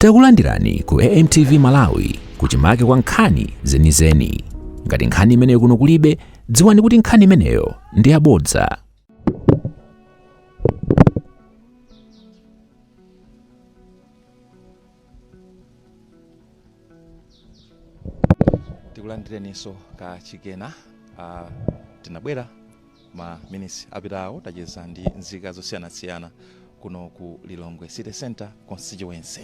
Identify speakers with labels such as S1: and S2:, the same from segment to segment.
S1: Takulandirani ku AMTV Malawi, kuchimake kwa nkhani zenizeni. Ngati nkhani imeneyo kuno kulibe, dziwani kuti nkhani imeneyo ndi yabodza.
S2: Tikulandireninso kachikena. Tinabwera ma minutes apitawo, tacheza ndi nzika zosiyanasiyana kuno ku Lilongwe City Center constituency,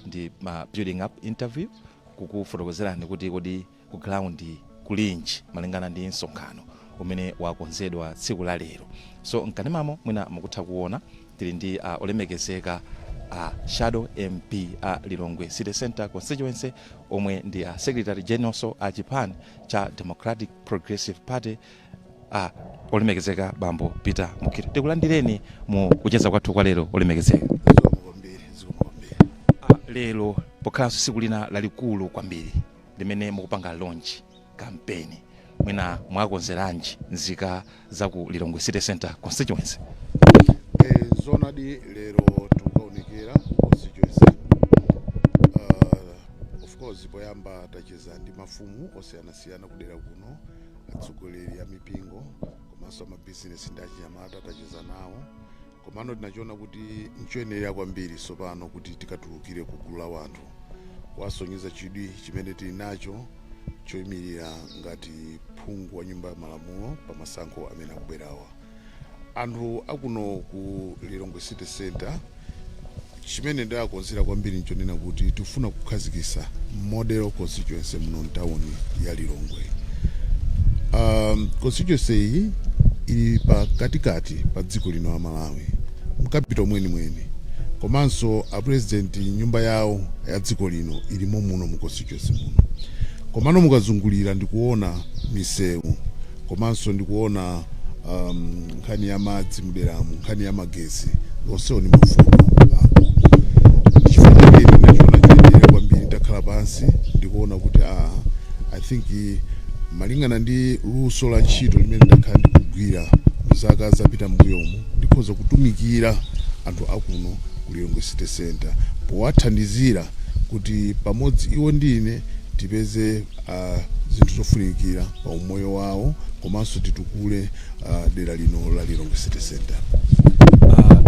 S2: ndi ma building up interview kukufotokozerani kuti kodi ku ground kulinji malingana ndi msonkhano umene wakonzedwa tsiku la lero. So mkanemamo mwina mukutha kuona tili ndi olemekezeka shadow MP a Lilongwe City Center constituency, omwe ndi a secretary general a chipani cha Democratic Progressive Party, olemekezeka bambo Peter Mukhito. Tikulandireni mu kucheza kwathu kwa lero, olemekezeka.
S3: Zikomo kwambiri, zikomo kwambiri.
S2: Lero pokhalanso tsiku lina lalikulu kwambiri limene mukupanga launch campaign, mwina mwakonzeranji nzika za ku Lilongwe City Center constituency?
S3: Zoonadi, lero tikukaonekera ku constituency. Of course, poyamba tacheza ndi mafumu osiyanasiyana kudera kuno, atsogoleri a mipingo komanso amabizinesi ndi achinyamata, tacheza nawo. Komano tinachiona kuti nchoyenera kwambiri tsopano kuti tikatulukire ku gulu la wanthu, kuwasonyeza chidwi chimene tili nacho choyimirira ngati phungu wa Nyumba ya Malamulo pa masankho amene akubwerawa. Anthu akuno ku Lilongwe City Center, chimene ndakonzera kwambiri nchonena kuti tifuna kukhazikitsa model constituency muno mtawuni ya Lilongwe. Constituency iyi ili pakatikati pa dziko lino la Malawi, m capital mwenimweni, komanso a president nyumba yawo ya dziko lino ilimo muno mu constituency muno. Komano mukazungulira ndikuona misewu, komanso ndikuona nkhani ya madzi mderamo, nkhani ya magesi, onsewo ni mavuto akulu. Chifukwa chake ndinachiona choyenera kwambiri, ndakhala pansi ndikuona kuti I think malingana ndi luso la ntchito limene ndakhala ndikugwira mzaka zapita m'mbuyomu, ndikhoza kutumikira anthu akuno ku Lilongwe City Center powathandizira kuti pamodzi iwo ndi ine tipeze zinthu zofunikira pa umoyo wawo, komanso titukule dera lino la Lilongwe City Center.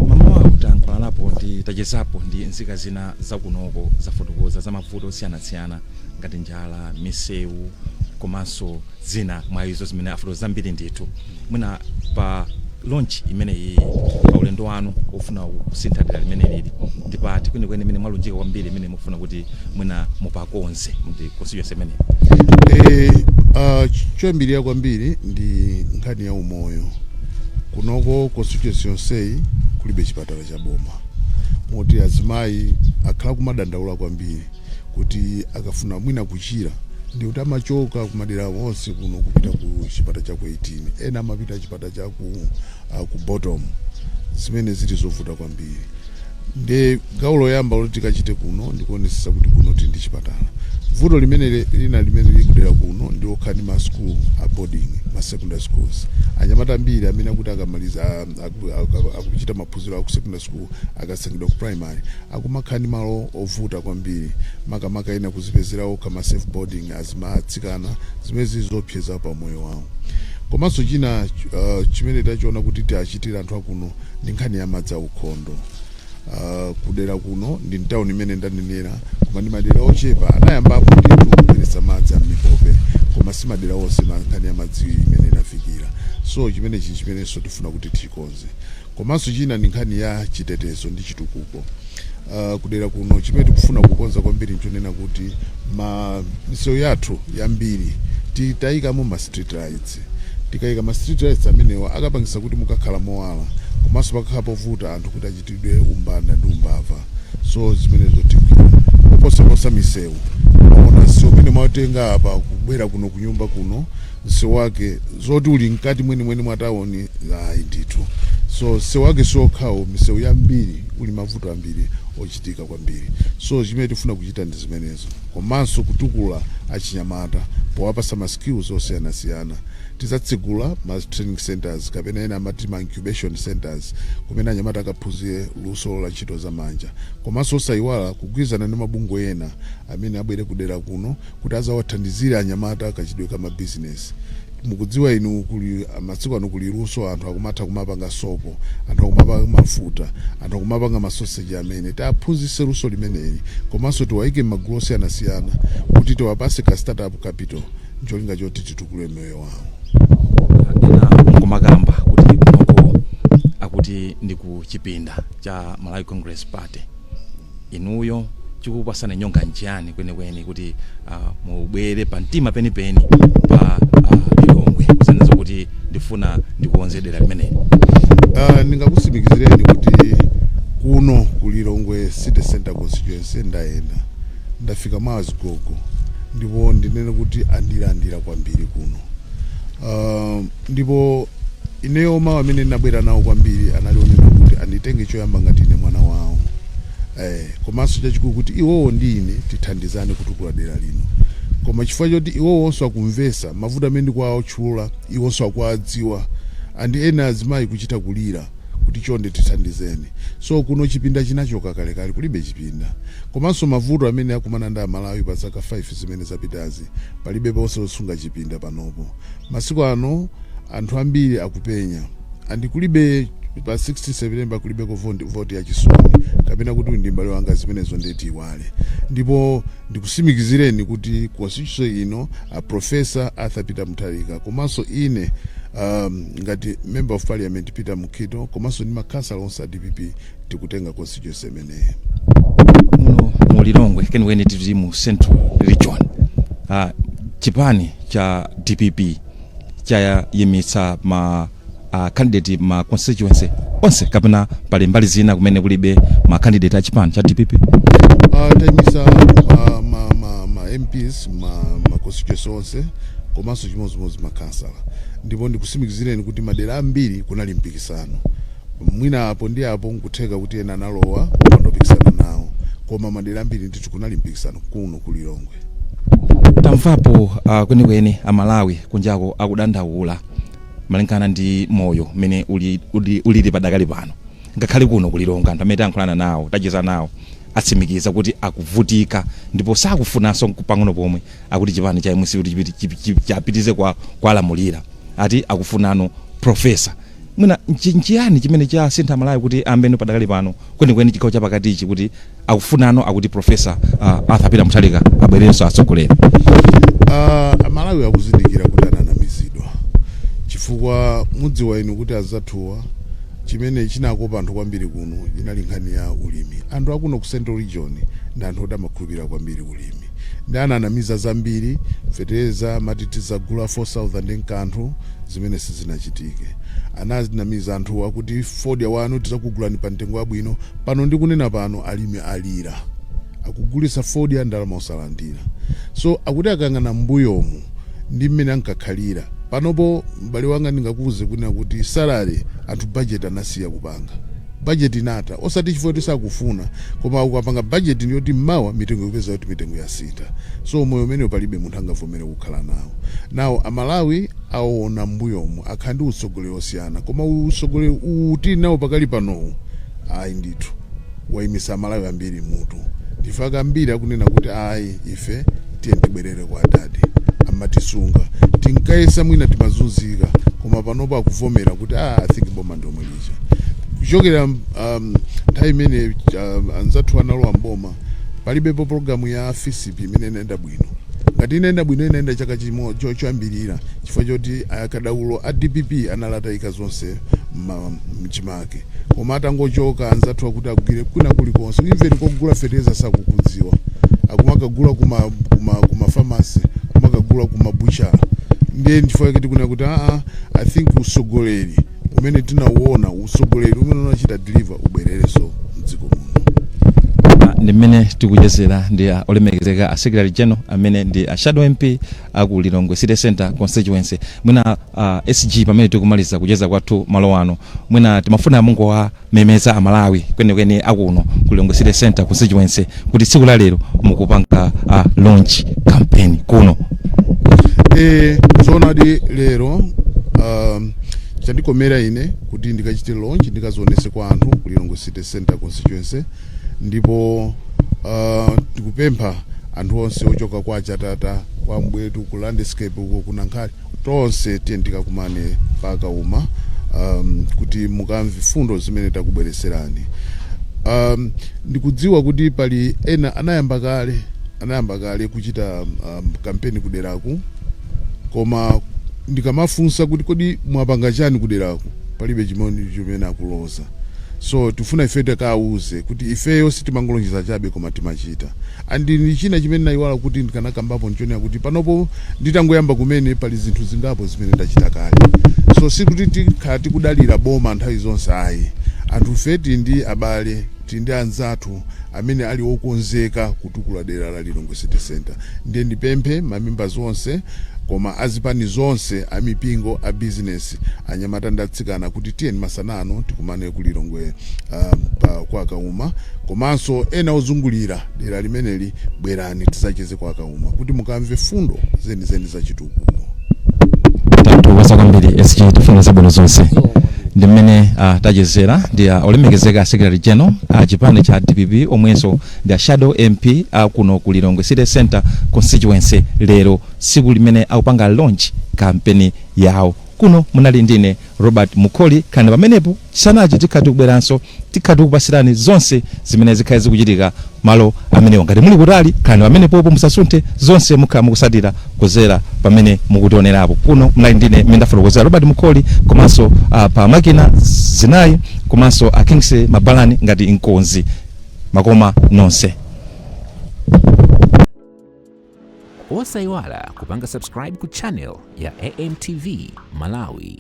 S2: Mamawa tayankhulanapo ndi tachezapo ndi nzika zina zakunoko, zafotokoza za mavuto osiyanasiyana ngati njala, misewu komanso zina mwa izo zimene afotokoza zambiri ndithu. Mwina pa launch imeneyi, pa ulendo wanu wofuna kusintha dera limene lili, ndi pati kwenikweni imene mwalunjika kwambiri imene mukufuna kuti mwina mupakonze ndi constituency imeneyi?
S3: Choyambirira kwambiri ndi nkhani ya umoyo. Kunoko constituency yonseyi kulibe chipatala cha boma, moti azimayi akhala kumadandaula kwambiri kuti akafuna mwina kuchira ndi kuti amachoka kumadera onse kuno kupita ku chipatala cha ku 18, ena amapita chipatala cha ku bottom, zimene zili zovuta kwambiri. Ndi gawo loyamba loti tikachite kuno ndikuonesesa kuti kuno tili ndi chipatala. Vuto limene lina limene lili kudera kuno ndi okhala ndi ma school a boarding, ma secondary schools. Anyamata ambiri amene akuti akamaliza akuchita maphunziro aku secondary school, akasankhidwa ku primary, akumakhala ndi malo ovuta kwambiri, makamaka ena kuzipezera okha ma self boarding azima atsikana, zimene zili zopseza pa moyo wawo. Komanso china chimene tachiona kuti tiachitire anthu akuno ndi nkhani ya madzi aukhondo. Kudera kuno ndi mtawuni imene ndanenera, koma ndi madera ochepa anayambapo ndithu kubweretsa madzi a mipope, koma si madera onse nkhani ya madzi imene inafikira. So chimenechi chimenenso tifuna kuti tichikonze. Komanso china ndi nkhani ya chitetezo ndi chitukuko. Kudera kuno chimene tikufuna kukonza kwambiri nchonena kuti ma misewu yathu yambiri titayikamo ma street lights. Tikayika ma street lights amenewa, akapangisa kuti mukakhala mowala, komanso pakakhala povuta anthu kuti achitidwe umbanda ndi umbava. So zimenezo tigwira kuposaposa misewu. Maona msewu umene mwatenga apa kubwera kuno kunyumba kuno, msewu wake zoti uli mkati mwenimweni mwa tawuni, ayi ndithu. So msewu wake siokhawo, misewu yambiri uli mavuto ambiri. Ochitika kwambiri. So chimene tifuna kuchita ndi zimenezo, komanso kutukula achinyamata powapasa ma skills osiyanasiyana. Tidzatsigula ma training centers, kapena ena amati ma incubation centers, kumene anyamata akaphunzire luso la ntchito zamanja, komanso osayiwala kugwirizana ndi mabungwe ena amene abwere kudera kuno kuti azawathandizire anyamata kachidwe ka mabizinesi. Mukudziwa inu, kuli masiku ano kuli luso, anthu akumatha kumapanga sopo, anthu akumapanga mafuta, anthu akumapanga masoseji, amene tiaphunzitse luso limeneli, komanso tiwayike m'magulu osiyanasiyana kuti tiwapase ka startup capital ncholinga choti titukule moyo wawo.
S2: Ena nkumakamba kuti kunoko akuti ndi ku chipinda cha Malawi Congress Party. Inuyo chikupasani nyonga nchiyani kwenikweni kuti mubwere pa mtima penipeni pa Lilongwe, kusonyeza kuti ndifuna ndikukonze dera limeneli?
S3: Ndingakusimikizireni kuti kuno ku Lilongwe City Center constituency ndayenda, ndafika mwa azigogo, ndipo ndinene kuti andilandira kwambiri kuno. Ndipo ineyo mawu amene ndinabwera nawo kwambiri anali onena kuti anditenge choyamba ngati ine mwana wawo, komanso chachikulu kuti iwowo ndi ine tithandizane kutukula dera lino. Koma chifukwa choti iwowonso akumvesa mavuto amene ndikuwatchula, iwonso akuwadziwa, andi ena azimayi kuchita kulira kuti chonde tithandizeni. So kuno chipinda chinachoka kalekale, kulibe chipinda. Komanso mavuto amene akumana ndi Amalawi pa zaka 5 zimene zapitazi, palibe ponse osunga chipinda panopo. Masiku ano anthu ambiri akupenya, andi kulibe pa 16 September kulibeko voti yachisoni kapena kuti uyu ndi m'bale wanga, zimenezo ndeti iwale. Ndipo ndikusimikizireni kuti constituency ino, a Professor Arthur Peter Mutharika komanso ine ngati member of parliament Peter Mukhito, komanso ndi makhansala onse a DPP, tikutenga constituency imeneyi.
S2: Muno mu Lilongwe, kwenikweni tili mu Central Region, chipani cha DPP chayimitsa ma candidate ma constituency onse, kapena pali mbali zina kumene kulibe ma candidate a chipani cha DPP?
S3: Tayimisa ma MPs ma constituency onse, komanso chimodzimodzi makhansala. Ndipo ndikusimikizireni kuti madera ambiri kunali mpikisano, mwina apo ndi apo nkutheka kuti ena analowa kupanda kupikisana nawo, koma madera ambiri ndithu kunali mpikisano kuno ku Lilongwe.
S2: Tamvapo kwenikweni Amalawi kunjako akudandaula malingana ndi moyo mmene ulili padakali pano. Ngakhale kuno ku Lilongwe, anthu amene tayankhulana nawo, tacheza nawo, atsimikiza kuti akuvutika ndipo sakufunanso pang'ono pomwe akuti chipani cha MCP kuti chapitize kwalamulira. Ati akufunano professor. Mwina nchiyani chimene chasintha Amalawi kuti ambeno padakali pano kwenikweni chigawo chapakatichi kuti akufunano akuti Professor Arthur Peter Mutharika abwerenso atsogolere?
S3: Amalawi akuzindikira kuti ananamizidwa, chifukwa mudziwa inu kuti azathuwa chimene chinakopa anthu kwambiri kuno inali nkhani ya ulimi. Anthu akuno ku Central Region ndi anthu oti amakhulupirira kwambiri ulimi, ndi ananamiza zambiri. Fetereza amati tizagula 4000 nkanthu, zimene sizinachitike. Ananamiza anthuwa kuti fodya wanu tizakugulani pa mtengo wabwino. Pano ndikunena pano alimi alira, akugulisa fodya ndalama osalandira. So akuti akang'ana mbuyomu ndi mmene ankakhalira panopo, m'bale wanga, ndingakuwuze kunena kuti salary anthu budget anasiya kupanga budget, inata, osati chifukwa kuti sakufuna, koma ukapanga budget ndiyoti mmawa mitengo ikupeza kuti mitengo yasintha. So moyo umenewo palibe munthu angavomere kukhala nawo. Nawo Amalawi aona mbuyomu akhala ndi utsogoleri osiyana, koma utsogoleri uwu tili nawo pakali panowu, ayi ndithu, wayimisa Amalawi ambiri mutu. Ndife ambiri akunena kuti ayi, ife tiye tibwerere kwa adadi, amatisunga, tinkayesa mwina timazunzika, koma panopo akuvomera kuti ah, I think boma ndomwe lija kuchokera nthawi imene anzathu analowa mboma, palibepo pologalamu ya FISP imene inayenda bwino. Ngati inayenda bwino, inayenda chaka choyambirira, chifukwa choti akadaulo a DPP analatayika zonse mchimake. Koma atangochoka anzathu akuti agwire kwina kulikonse, even kogula fetereza sakukudziwa, akumakagula kuma pharmacy, kumakagula kuma butcher. Ndiye ndifukwa chake tikunena kuti aa, I think usogoleri umene tinauona, usogoleri umene unachita deliver, ubwererenso mdziko muno.
S2: Ndi mmene tikuchezera ndi a olemekezeka a Secretary General amene ndi a Shadow MP aku Lilongwe City Center Constituency. Mwina SG, pamene tikumaliza kucheza kwathu malo ano, mwina timafuna mungowamemeza Amalawi kwenikweni akuno ku Lilongwe City Center Constituency kuti tsiku la lero mukupanga launch campaign kuno.
S3: Zoonadi, lero chandikomera ine kuti ndikachite launch, ndikazionese kwa anthu ku Lilongwe City Center Constituency. Ndipo ndikupempha anthu onse ochoka kwa Chatata, kwa Mbwetu, ku Landscape uko, ku Nankhali, tonse tiye tikakumane pakauma kuti mukamve fundo zimene takubwereserani. Ndikudziwa kuti pali ena anayamba kale kuchita kampeni kuderaku, koma ndikamafunsa kuti kodi mwapanga chani kuderaku, palibe chimene chimene akuloza. So tifuna ife tikawuze kuti ifeyo sitimangolonjeza chabe, koma timachita. And ndi china chimene nayiwala kuti ndikanakambapo, nchonera kuti panopo nditangoyamba kumene, pali zinthu zingapo zimene ndachita kale. So sikuti tikhala tikudalira boma nthawi zonse, ayi. Anthu fe tili ndi abale, tili ndi anzathu amene ali okonzeka kutukula dera la Lilongwe City Center. Ndiye ndipemphe mamembers onse, koma azipani zonse, amipingo, a business, anyamata ndi atsikana, kuti tiyeni masanano tikumane ku Lilongwe kwa Kauma, komanso ena ozungulira dera limeneli, bwerani tisacheze kwa Kauma kuti mukamve fundo zenizeni zachitukuko.
S2: Tathokoza kwambiri, SG, tifuna zabwino zonse. Ndi mmene tachezera ndi olemekezeka Secretary General a chipani cha DPP omwenso ndi a Shadow MP kuno ku Lilongwe City Center Constituency, lero tsiku limene akupanga launch kampeni yawo kuno. Munali ndine Robert Mukholi. Khani pamenepo chisanachi tikhati kubweranso, tikhati kupasirani zonse zimene zikhale zikuchitika malo amenewo. Ngati muli kutali, khani pamenepopo, musasunthe, zonse mukhala mukusatira kuzera pamene mukutionerapo. Kuno munali ndine mmene ndafotokozera, Robert Mukholi, komanso pa makina zinayi, komanso a Kingsley Mabalani ngati mkonzi. Makoma nonse.
S1: Osayiwala kupanga subscribe ku channel ya AMTV Malawi.